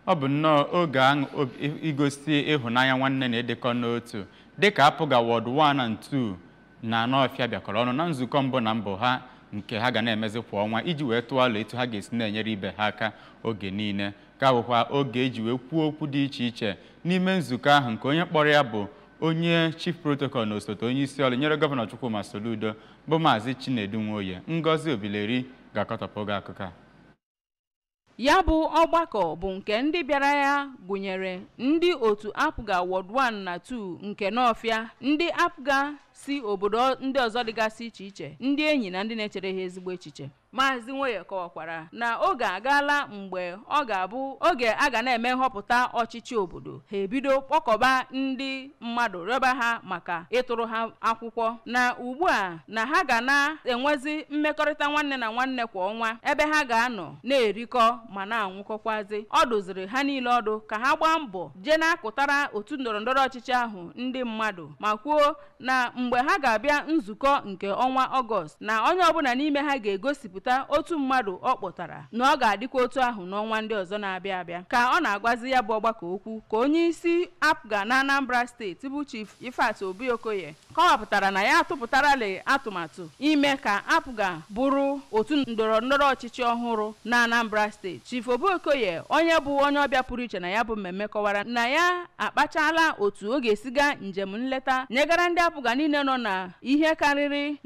Ọ bụ nnọọ oge aṅụ igosi ịhụnanya nwanne na ịdịkọ n'otu, dịka APGA Ward 1 and 2 na Nawfịa bịakọrọ ọnụ na nzukọ mbụ na mbụ ha nke ha ga na-emezi kwa ọnwa iji wee tụọ alo etu ha ga-esi na-enyere ibe ha aka oge niile. Ka bụkwa oge eji wee kwuo okwu dị iche iche n'ime nzukọ ahụ, nke onye kpọrọ ya bụ onye chief protocol na osote onye isi ọrụ nyere Gọvanọ Chukwuma Soludo, bụ Maazị Chinedu Nwoye. Ngozi Obileri ga-akọtọpụ oge akụkọ a. Ya bụ ọgbakọ bụ nke ndị bịara ya gụnyere ndị otu APGA Ward 1 na 2 nke Nawfịa, ndị APGA si obodo ndị ọzọ dịgasị iche iche, ndị enyi na ndị na-echere ha ezigbo echiche. Maazị Nwoye kọwakwara na oge agaala mgbe ọ ga-abụ oge a ga na-eme nhọpụta ọchịchị obodo, ha ebido kpọkọba ndị mmadụ rịọba ha maka ịtụrụ ha akwụkwọ, na ugbu a na ha ga na-enwezi mmekọrịta nwanne na nwanne kwa ọnwa, ebe ha ga-anọ na-erikọ ma na-anwụkọkwazi. Ọ dụziri ha niile ọdụ ka ha gbaa mbọ jee na-akụtara otu ndọrọndọrọ ọchịchị ahụ ndị mmadụ, ma kwuo na mgbe ha ga-abịa nzukọ nke ọnwa Ọgọst, na onye ọbụla n'ime ha ga-egosipụta otu mmadụ ọ kpọtara, na ọ ga-adịkwa otu ahụ n'ọnwa ndị ọzọ na-abịa abịa. Ka ọ na-agwazi ya bụ ọgbakọ okwu, ka onye isi APGA na Anambra Steeti bụ Chief Ifeatụ Obi Okoye kọwapụtara na ya atụpụtarala atụmatụ ime ka APGA bụrụ otu ndọrọ ndọrọ ọchịchị ọhụrụ na Anambra Steeti. Chief Obi Okoye, onye bụ onye ọbịa pụrụ iche na ya bụ mmemme, kọwara na ya akpachala otu ọ ga-esiga njem nleta nyegara ndị APGA niile nọ na ihe karịrị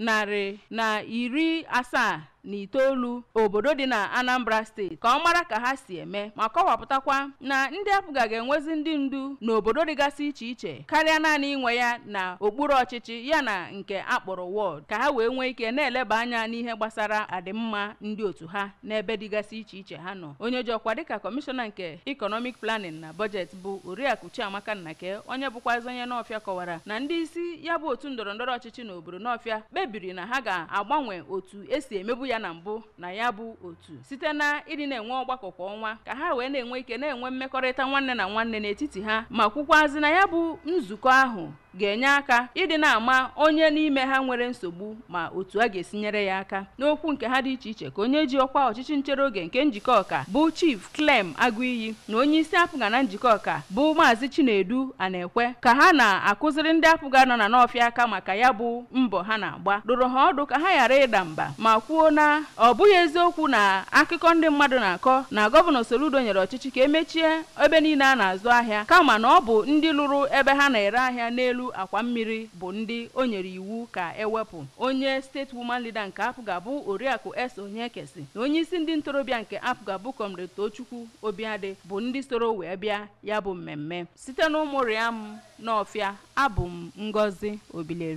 179 obodo dị na Anambra Steeti ka ọ mara ka ha si eme, ma kọwapụtakwa na ndị APGA ga-enwezi ndị ndu n'obodo dịgasị iche iche karịa naanị inwe ya na okpuru ọchịchị ya na nke akpọrọ ward, ka ha wee nwee ike na-eleba anya n'ihe gbasara adịmma ndị otu ha n'ebe dịgasị iche iche ha nọ. Onye ji ọkwa dịka kọmishọna nke Economic Planning na Budget bụ Oriakụ Chiamaka Nnake, onye bụkwazị onye Nawfịa, kọwara na ndị isi ya bụ otu ndọrọndọrọ ọchịchị n'obodo Nawfịa kpebiri na ha ga-agbanwe otu esi emebu ya na mbụ na ya bụ otu site na ịdị na-enwe ọgbakọ kwa ọnwa, ka ha wee na-enwe ike na-enwe mmekọrịta nwanne na nwanne n'etiti ha, ma kwukwazi na ya bụ nzukọ ahụ ga-enye aka ịdị na-ama onye n'ime ha nwere nsogbu ma otu a ga-esi nyere ya aka. N'okwu nke ha dị iche iche, ka onye ji ọkwa ọchịchị nchere oge nke Njikọ Ọka bụ Chief Clem Agụiyi na onye isi APGA na Njikọ Ọka bụ Maazị Chinedu Anekwe, ka ha na-akụziri ndị APGA nọ na Nawfịa aka maka ya bụ mbọ ha na-agba, dụrụ ha ọdụ ka ha ghara ịda mba, ma kwuo na ọ bụghị eziokwu na akụkọ ndị mmadụ na-akọ na Gọvanọ Soludo nyere ọchịchị ka emechie ebe niile a na-azụ ahịa, kama na ọ bụ ndị lụrụ ebe ha na-ere ahịa n'elu akwa mmiri bụ ndị o nyere iwu ka ewepụ. Onye steeti woman leader nke APGA bụ Oriakụ S Onyekesi na onye isi ndị ntorobịa nke APGA bụ Comrade Tochukwu Obiadị bụ ndị soro wee bịa ya bụ mmemme. Site na Ụmụrịam Nawfịa, abụ m Ngozi Obileri.